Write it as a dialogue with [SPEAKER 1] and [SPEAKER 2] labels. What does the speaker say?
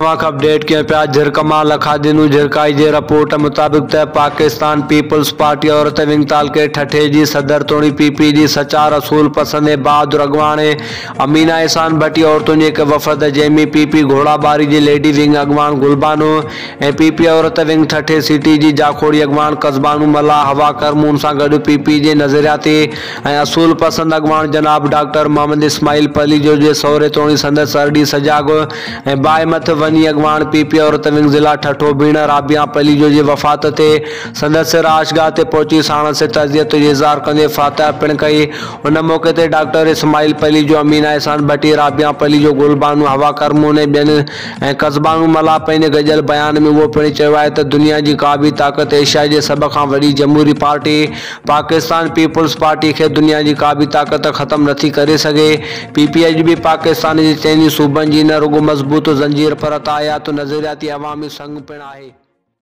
[SPEAKER 1] اوهان کي اپڊيٽ ڪيون پيا جھرڪ مان لکادينو جھرڪائي جي رپورٽ مطابق ته پاڪستان پيپلز پارٽي عورت ونگ تعلقي ٺٽي جي صدر توڻي پي پي جي سچار اصول پسند ۽ بهادر اڳواڻ امينه احسان ڀٽي عورتن جي هڪ وفد جنهن ۾ پي پي گهوڙاٻاري جي ليڊي ونگ اڳواڻ گلبانو ۽ پي پي عورت ونگ ٺٽي سٽي جي جاکوڙي اڳواڻ قزبانو ملاح حوا ڪرمون سان گڏ پي پي جي نظرياتي ۽ اصول پسند اڳواڻ جناب ڊاڪٽر محمد اسماعيل پليجو جي سهري توڻي سندس ارڏي سجاڳ ۽ باهمت وني اڳواڻ پي پي عورت ونگ ضلع ٺٽو ڀيڻ رابعه پليجو جي وفات تي سندس رهائشگاهه تي پهچي ساڻس تعزيت جو اظهار ڪندي فاتحه پڻ ڪئي. ان موقعي تي ڊاڪٽر اسماعيل پليجو، امينه احسان ڀٽي، رابعه پليجو، گل بانو، حوا ڪرمون ۽ ٻين ۽ قزبانو ملاح پنهنجي گڏيل بيان ۾ اهو پڻ چيو آهي ته دنيا جي ڪا به طاقت ايشيا جي سڀ کان وڏي جمهوري پارٽي پاڪستان پيپلز پارٽي کي دنيا جي ڪا به طاقت ختم نٿي ڪري سگهي. پي پي اڄ به پاڪستان جي چئني صوبن جي نه رڳو مضبوط زنجير پر تاحيات نظرياتي عوامي سنگ پڻ آهي.